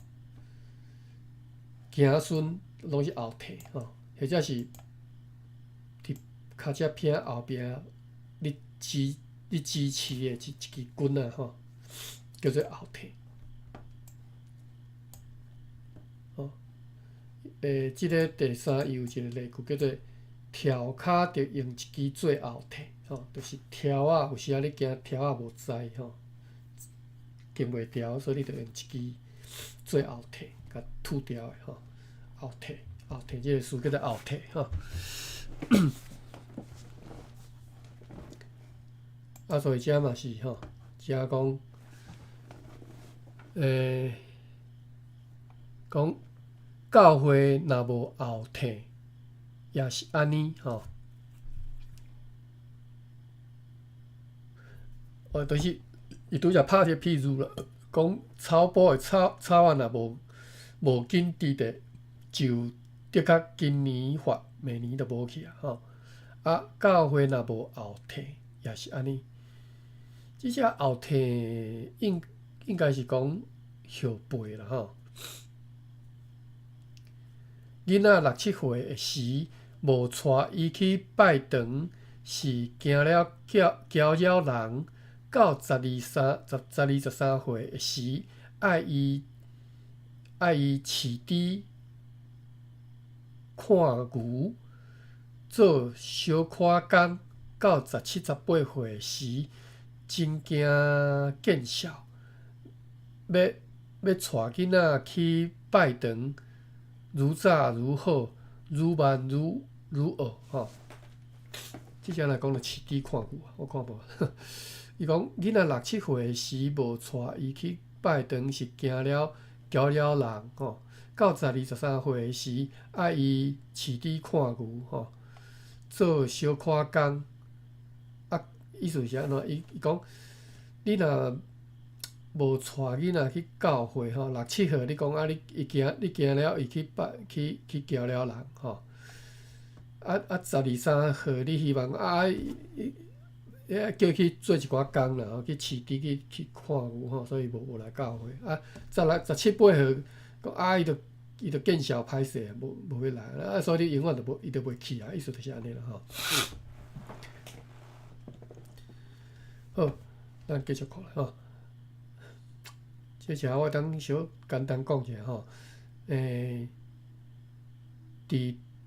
子孫攏是後退吼，或者是佇跤車片後壁咧支持的一支棍仔吼，叫做後退。吼，這个第三伊有一個例句叫做。柱跤著用一支做後退，吼，就是柱仔，有時仔你驚柱仔無栽吼，扛袂牢，所以你著用一支做後退，共拄牢的吼。後退，後退，這個詞叫做後退吼。啊，所以遮嘛是吼，遮講，講教會若無後退。也是按呢吼，哦，就是伊拄才拍一個譬喻啦，講草埔的草草仔若無緊佇咧，就的確今年發，明年就無去啊吼。啊，教會若無後退，也是按呢。這隻後退應該是講後輩啦吼。囡仔六七歲的時，無帶伊去拜堂，是驚了攪攪擾人。到十二三十十二十三歲的時，愛伊飼豬、看牛，做小可工。到十七十八歲時，真驚見笑，欲欲帶囡仔去拜堂。愈早愈好，愈慢愈愈惡吼。這隻來講著飼豬看牛啊，我看無。伊講囡仔六七歲時無帶伊去拜堂，是驚了攪擾人吼。到十二十三歲時，愛伊飼豬看牛吼，做小可工。啊，意思是按怎？伊伊講你若無帶囡仔去教會吼，六七歲你講啊，你伊驚你驚了伊去拜去去攪了人吼。啊啊，十二三歲你希望啊，伊叫去做一寡工啦，吼，去飼豬去去看牛吼，所以無來教會。啊，十六十七八歲，講啊，伊就見笑歹勢，無無欲來啊，所以你永遠就無伊就袂去啊，意思就是按呢啦吼。好，咱繼續看吼。這時我當小簡單講一下吼，佇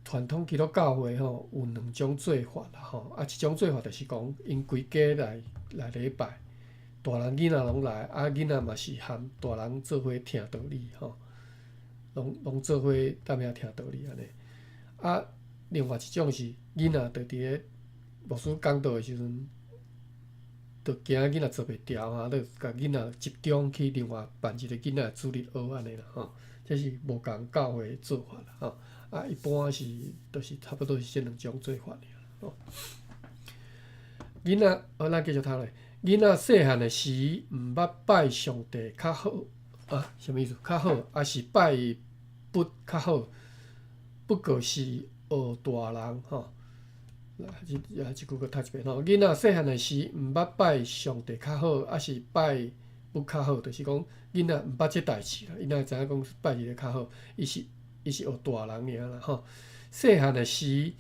傳統基督教會吼，有兩種做法啦吼，啊，一種做法就是講，𪜶規家來來禮拜，大人囡仔攏來，啊，囡仔嘛是含大人做伙聽道理吼，攏攏做伙踮遐聽道理按呢。啊，另外一種是囡仔就佇咧牧師講道的時陣。就驚囡仔坐袂牢啊，就共囡仔集中去另外辦一個囡仔主日學按呢啦吼，這是無仝教會的做法啦吼。啊，一般是都是差不多是這兩種做法爾吼。囡仔，好，咱繼續讀落。囡仔細漢的時，毋捌拜上帝較好啊？啥物意思？較好，抑是拜佛較好？不過是學大人吼。這這句閣讀一遍吼，囡仔細漢的時，毋捌拜上帝較好，抑是拜佛較好？就是講囡仔毋捌這代誌啦，伊哪會知影講拜一个較好？伊是學大人爾啦吼。細漢的時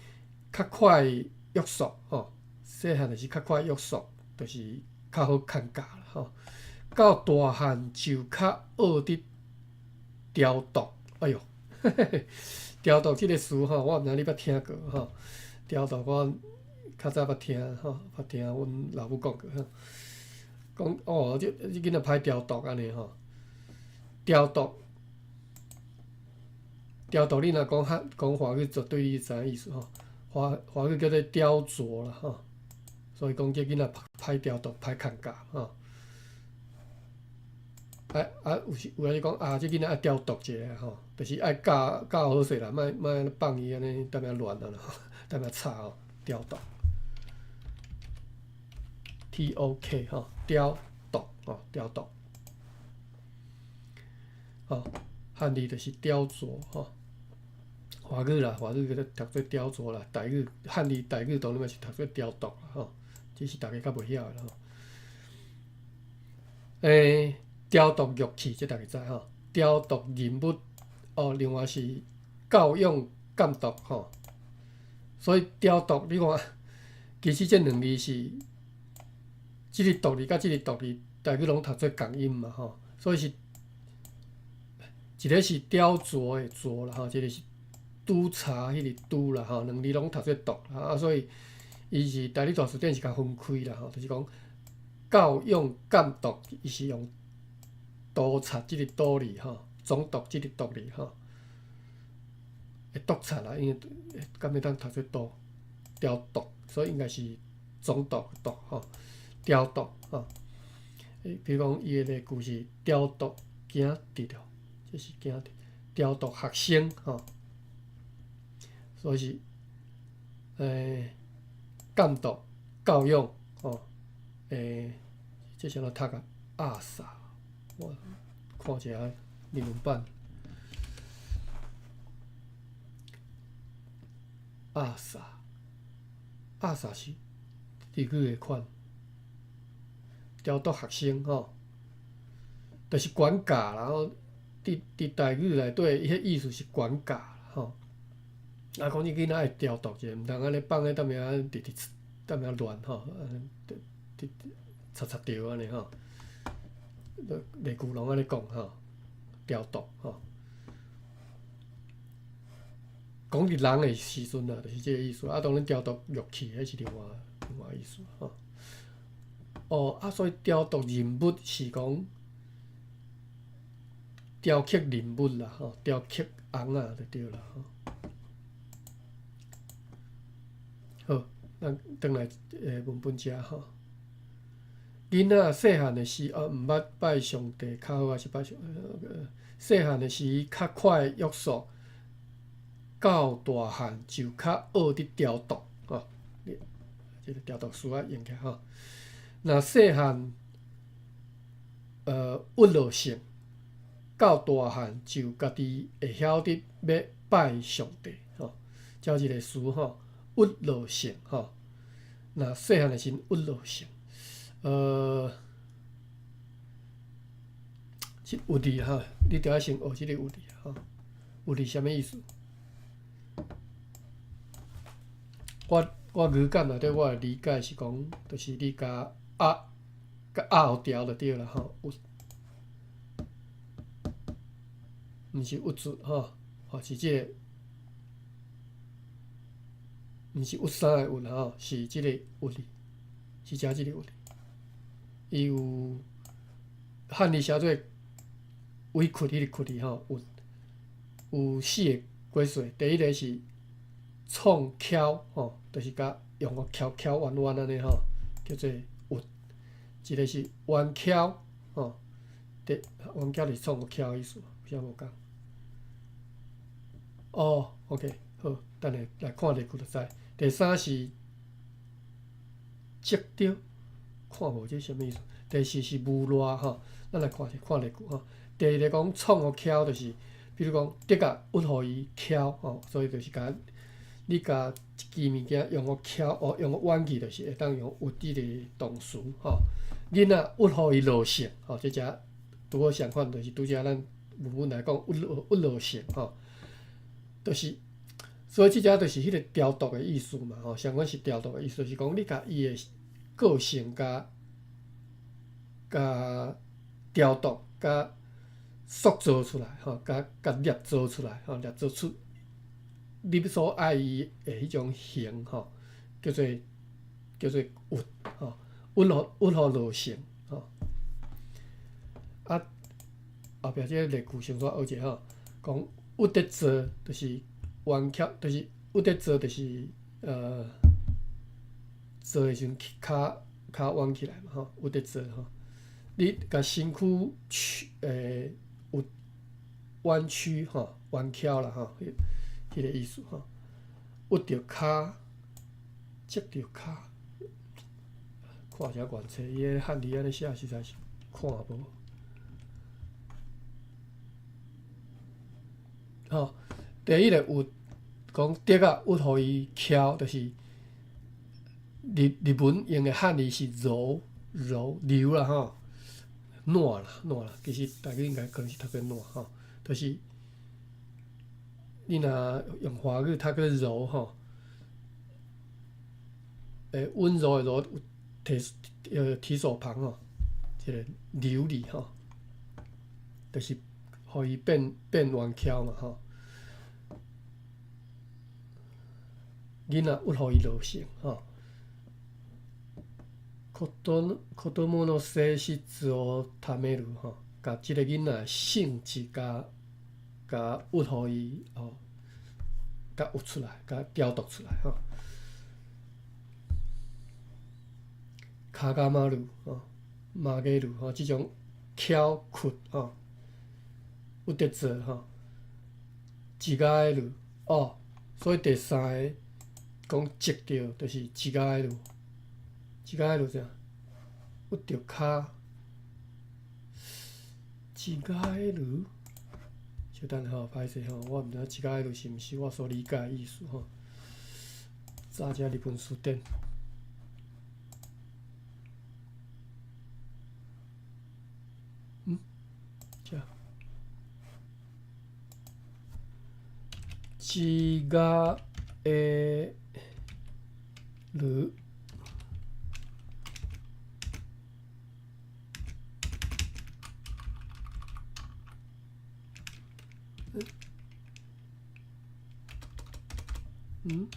較快約束吼，細漢的時較快約束，就是較好牽教啦吼。到大漢就較學得雕琢，哎喲，雕琢這个詞吼，我毋知你捌聽過吼。雕琢我較早捌聽吼，捌聽阮老母講過吼，講哦，這這囡仔歹雕琢按呢吼，雕琢，雕琢，你若講較講華語，絕對你知影意思吼。華華語叫做雕琢啦吼，所以講這囡仔歹雕琢、歹牽教吼。啊啊，有時有影是講啊，這囡仔愛雕琢一下吼，就是愛教教好勢啦，莫莫放伊按呢踮遐亂啊，踮遐吵吼，雕琢。TOK 吼，雕琢吼，雕琢。吼，漢字就是雕琢吼。華語啦，華語叫做讀做雕琢啦，台語漢字台語當然嘛是讀做雕琢啦吼，這是逐家較袂曉的啦吼。雕琢樂器，這逐家知吼。雕琢人物，哦，另外是教養監督吼。所以雕琢，你看，其實這兩字是，這個獨字佮這個獨字，台語攏讀做仝音嘛吼。所以是，一个是雕琢的琢啦吼，一个是督察彼个督啦吼，兩字攏讀做獨啊，所以伊是台語大辭典是共分開啦吼，就是講教養監督，伊是用督察這個督字吼，總督這個督字吼，會督察啦，因為敢會當讀做督雕琢，所以應該是總督督吼，雕琢吼。比如講伊的例句是雕琢囝侄哦，這是囝侄，雕琢學生吼。所以是，監督、教養，吼，這是按怎讀啊？阿薩，我看一下日文版。阿薩，阿薩是日語的款，雕琢學生吼，就是管教啦吼。佇台語內底，伊彼意思是管教吼。啊，講你囡仔愛雕琢一下，毋通按呢放咧踮遐直直踮遐亂吼，直直插插著按呢吼。例句攏按呢講吼，雕琢吼。講佇人的時陣啊，就是這个意思。啊，當然雕琢樂器，彼是另外意思吼。哦，啊，所以雕琢人物是講雕刻人物啦，吼，雕刻尪仔就對啦，吼。好，咱轉來文本遮吼。囡仔細漢的時，啊，毋捌拜上帝較好，還是拜上？細漢的時較快約束，到大漢就較學佇雕琢吼。這个雕琢詞仔用起來吼。若細漢，鬱落性，到大漢就家己會曉得欲拜上帝吼。這一个詞吼，鬱落性吼。若細漢的時鬱落性，這鬱字吼，你著愛先學這个鬱字吼。鬱字啥物意思？我語感內底我的理解是講，就是你共壓共壓予牢就對啦吼。鬱，毋是鬱卒吼，吼是這个，毋是鬱衫的鬱吼，是這個鬱字，是遮這個鬱字。伊有漢字寫做委屈彼个屈字吼，鬱有四个解釋。第一个是創翹吼，就是共用予翹翹彎彎按呢吼，叫做鬱。一个是彎翹吼，第彎翹是創予翹的意思，有啥無仝？哦，OK，好，等下來看例句就知。第三是積著，看無這啥物意思？第四是無賴吼，咱來看一下看例句吼。第一个講創予翹，就是比如講，竹仔鬱予伊翹吼，所以就是共你共一支物件用予翹哦，用予彎去，就是會當用鬱這個動詞吼。囡仔鬱予伊落性吼，這才拄好相反，就是拄才咱文本來講鬱落鬱落性吼，就是所以這只就是彼个雕琢的意思嘛吼，相款是雕琢的意思，就是講你共伊的個性共共雕琢、共塑造出來吼，共共捏造出來吼，捏造出你所愛伊的彼種形吼，叫做鬱吼，鬱予鬱予落性吼。啊，後壁這个例句先煞學者吼，講鬱得坐就是彎曲，就是鬱得坐就是坐的時陣跤跤彎起來嘛吼，鬱得坐吼。你共身軀曲有彎曲吼，彎翹啦吼，彼個意思吼。屈著跤，折著跤，看遮原冊，伊个漢字按呢寫，實在是看無。吼，第一个屈講竹仔屈予伊翹，就是日文用的漢字是揉揉揉啦吼，烂啦爛啦，其實大家應該可能是讀做爛吼，就是你若用華語讀做柔吼，溫柔的柔提手旁吼，一个流利吼，就是予伊變彎翹嘛吼。囡仔屈予伊落性吼。子供の性質をためる吼，共這个囡仔性質共屈予伊吼，共屈出來，共雕琢出來吼。かがまる吼，曲げる吼，這種翹屈吼，有得做吼。ちがえる哦，所以第三个講折著，就是ちがえる，ちがえる啥？屈著跤，ちがえる，小等下吼，歹勢吼，我毋知影ちがえる是毋是我所理解的意思吼。查一下日本辭典。這。ちがえる。嗯？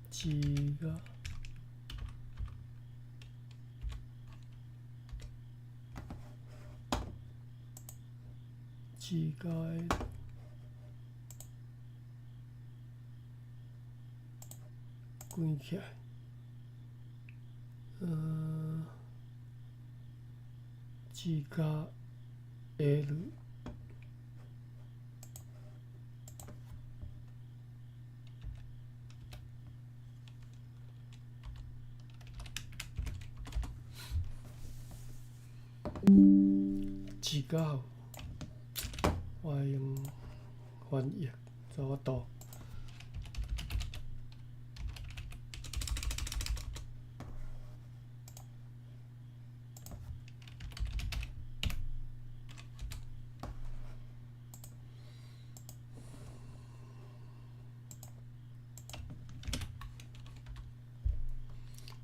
ちが。ちがえる。關起來。ちがえる。違う。我用翻譯，怎法度？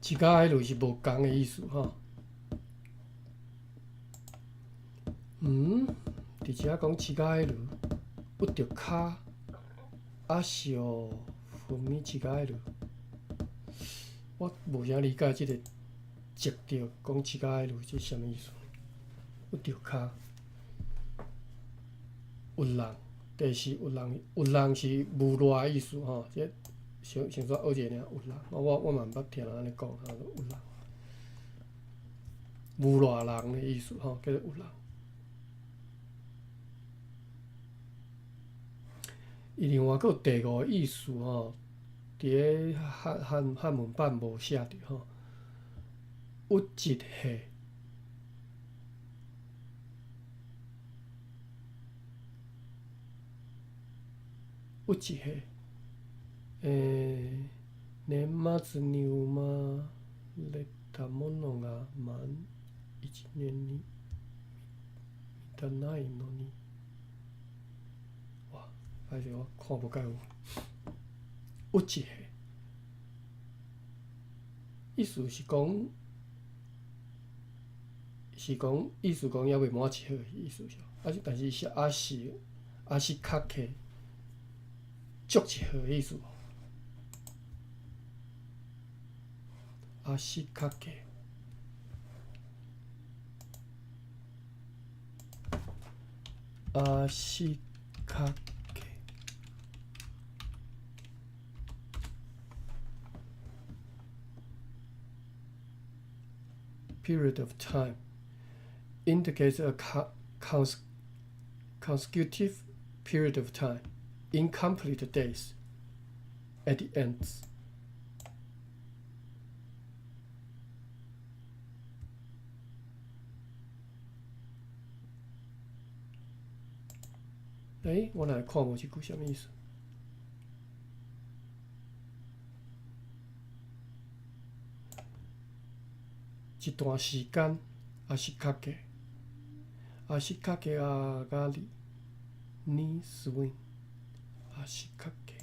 ちがえる是無仝的意思吼。佇遮講ちがえる，屈著跤，足を踏みちがえる。我無啥理解這个折著講ちがえる，這是啥物意思？屈著跤，屈人，第四屈人，屈人是無賴的意思吼。這先煞學一个爾，屈人，我嘛毋捌聽人按呢講，哈，屈人，無賴人的意思吼，叫做屈人。伊另外閣有第五个意思吼，佇咧漢文版無寫著吼。屈一下，屈一下，年末に生まれた者が滿一年に満たないのに。哇，歹勢我看無蓋有。屈一下，意思是講，意思講猶未滿一歲的意思是，啊是，但是是抑是較客足一歲的意思無？足かけ。足かけ。Period of time， Indicates a consecutive period of time, incomplete days at the ends. 欸，我來看無這句啥物意思？一段時間，足掛け，足掛け上がり，knee swing，足掛け。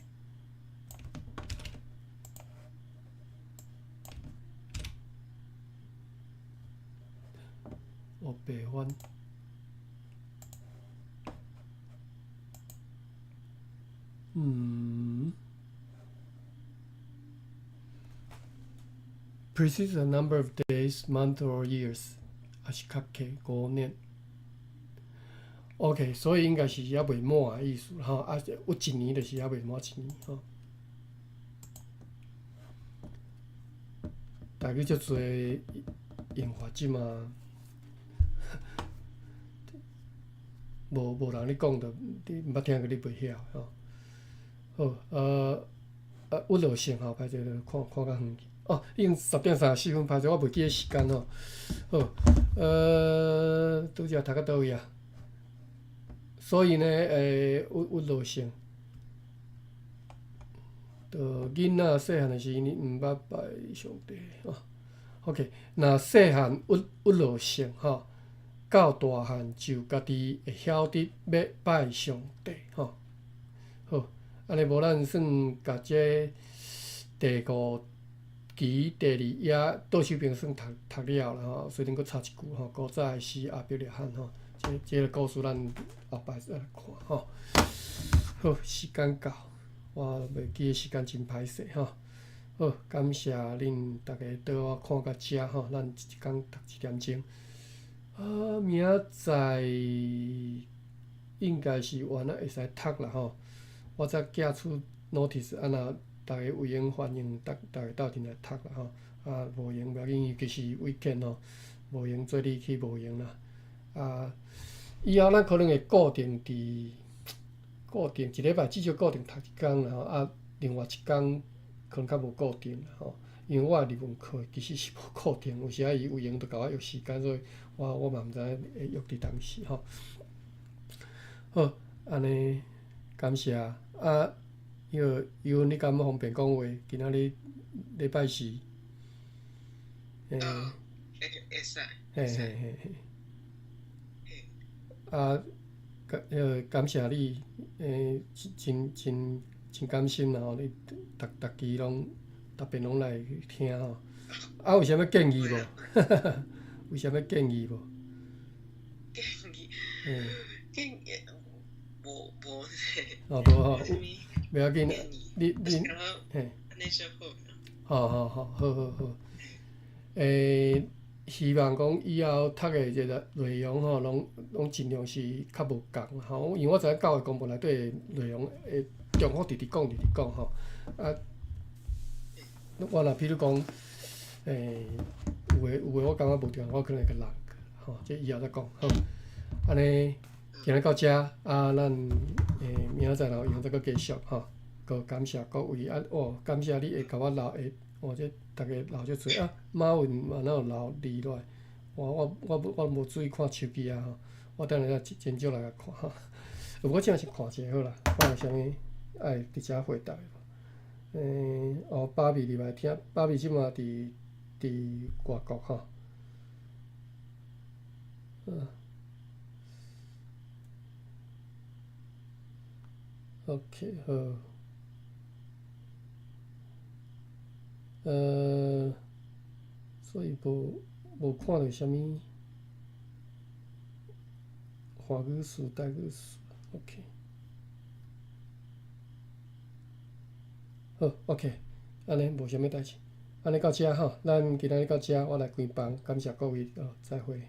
烏白翻。嗯。Precedes a number of days, months or years。足掛け5年。OK，所以應該是猶未滿的意思吼，啊，有一年就是猶未滿一年吼。台語足濟用法這馬，無人咧講著，你毋捌聽過你袂曉吼。好，鬱落性吼，歹勢看看較遠去。哦，已經10點34分，歹勢我袂記得時間吼。好，拄才讀到佗位啊？所以呢，鬱落性，就囡仔細漢的時，你毋捌拜上帝吼。OK，若細漢鬱鬱落性吼，到大漢就家己會曉得欲拜上帝吼。好，按呢無咱算共這第五期第二頁倒手邊算讀讀了啦吼，雖然閣差一句吼，古早的詩亞伯拉罕吼，這個故事咱後擺再來看吼。好，時間到，我袂記得時間真歹勢吼。好，感謝恁逐家綴我看到遮吼，咱一工讀一點鐘。啊，明仔載應該是原來會使讀啦吼。我再寄出 notice，啊若逐家有閒歡迎逐逐家鬥陣來讀啦吼。啊，無閒無要緊，尤其是 weekend 吼，無閒做你去無閒啦。啊，以後咱可能會固定佇固定一禮拜至少固定讀一工啦吼。啊，另外一工可能較無固定啦吼。因為我的日文課其實是無固定，有時仔伊有閒就共我約時間，所以我嘛毋知影會約佇當時吼。好，按呢感謝啊，彼個尤你敢方便講話？今仔日禮拜四。哦，會使。嘿嘿嘿嘿。啊，感彼個感謝你，真真真感心啦吼！你逐逐期攏特別攏來聽吼。啊，有啥物建議無？有啥物建議無？建議。建議無無咧。哦，無吼，袂要緊，你嘿。按呢就好。好好好，好好好。希望講以後讀的這個內容吼，攏攏盡量是較無仝吼，因為我知影教會公報內底的內容會重複直直講，直直講吼。啊，我若比如講，有的我感覺無對，我可能會共落吼，這以後再講好。按呢，今日到遮，啊，咱明仔載若有閒再閣繼續吼。閣感謝各位啊，哦，感謝你會共我留會，哦，這逐家留足濟啊，馬雲嘛哪有留字落來？我無注意看手機啊吼，我等下才真少來共看吼。我這是看一下好啦，看有啥物愛佇遮回答的無？哦，芭比入來聽，芭比這馬佇外國吼。嗯。OK，好。所以無看著啥物華語詞、台語詞，OK。好，OK，按呢無啥物代誌，按呢到遮吼，咱今仔日到遮，我來關房，感謝各位，哦，再會。